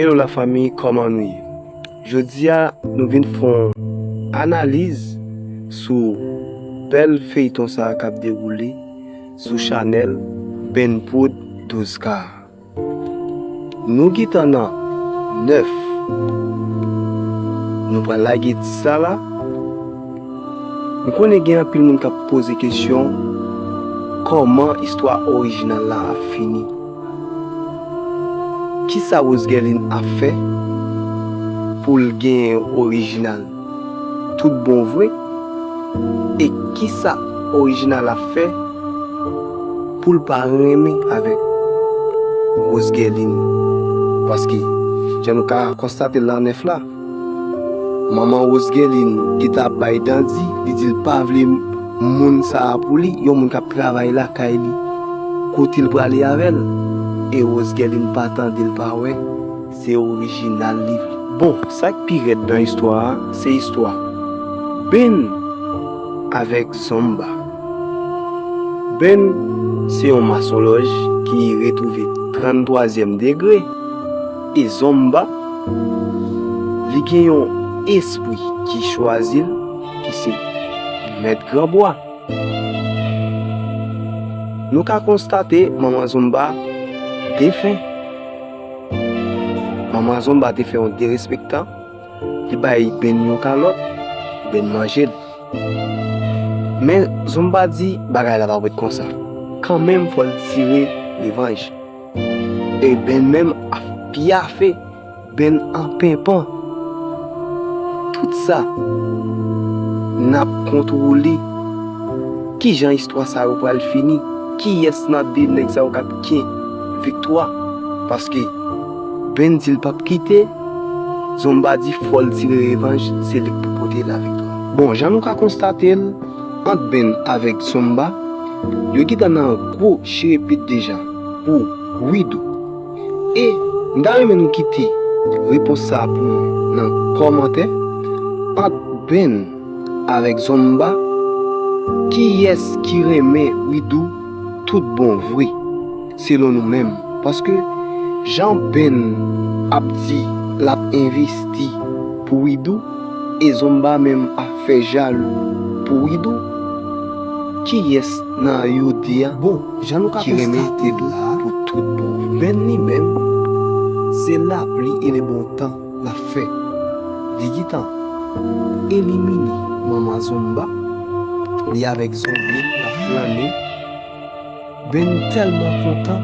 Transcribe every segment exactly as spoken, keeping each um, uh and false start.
Hello la famille, kòman nou ye? Jodi a, nou vin fè yon analiz sou bèl feyton sa a k ap dewoule sou chanèl Ben Prod douz K. Nou gentan nan nèf. Nou pral lage dis la la. M konnen gen anpil moun k ap poze kesyon, kòman istwa orijinal la ap fini? Kisa Rose Guerline ap fè pou l genyen orijinal tout bon vre? E kisa orijinal ap fè pou l pa renmen avèk Rose Guerline? Paske, jan nou ka konstate l nan nèf la, manman Rose Guerline gentan ap bay dandi, li di l pa vle moun sa a pou li, yon moun k ap travay lakay li, kote l prale avè l. E Rose Guerline pa tande, l pa wè, se orijinal li. Bon, sa k pi rèd nan istwa a, se istwa Ben avèk Zomba. Ben se yon masonlòj ki retwouve tranntwazyèm degre. E Zomba, li gen yon espri ki chwazi l, ki se Mèt Granbwa. Nou ka konstate manman Zomba defen. Manman Zomba te fè yon derespektan, li bay Ben yon kalòt, Ben manje l. Men Zomba di bagay la pa pou ret konsa. Kanmenm, fò l tire revanj. E Ben menm ap pyafe, Ben an penpan. Tout sa, n ap kontwole. Kijan istwa sa yo pral fini? Kiyès nan de nèg sa yo k ap gen viktwa? Paske Ben di l p ap kite, Zomba di fò l tire revanj, se li k pou pote laviktwa. Bon, jan nou ka konstate l, ant Ben avèk Zomba, yo gentan nan gwo chirepit deja pou Widou. E m ta renmen nou kite repons sa a pou mwen nan kòmantè. Ant Ben avèk Zomba, kiyès ki renmen Widou tout bon vre, selon nou menm? Paske jan Ben ap di l ap envesti pou Widou, e Zomba menm ap fè jalou pou Widou, kiyès nan yo de a ki renmen Widou pou tout bon vre? Ben li menm, se lapli e le bon tan l ap fè. Li gentan elimine manman Zomba, li avèk zonbi l ap flannen. Ben tèlman kontan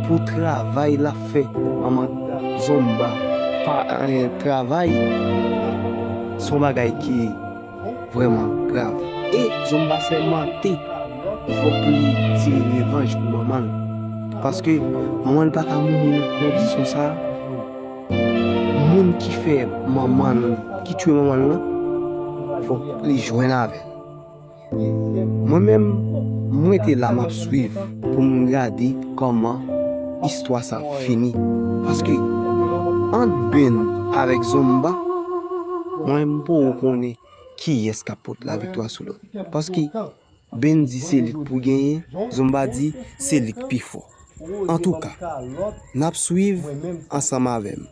pou travay l ap fè manman Zomba pa, eh, travay. Se yon bagay ki vrèman grav. E Zomba sèmante fòk li tire revanj pou manman l. Paske manman l pa ka mouri nan kondisyon sa. Moun ki fè manman l, ki tiye manman l lan, fòk li jwenn avè l. Mwen menm, mwen te la m ap swiv pou m gade kòman istwa sa ap fini. Paske ant Ben avèk Zomba, mwen m poko konnen kiyès k ap pote laviktwa sou lòt. Paske Ben di se li k pou genyen, Zomba di se li k pi fò. Antouka, n ap swiv ansanm avè m.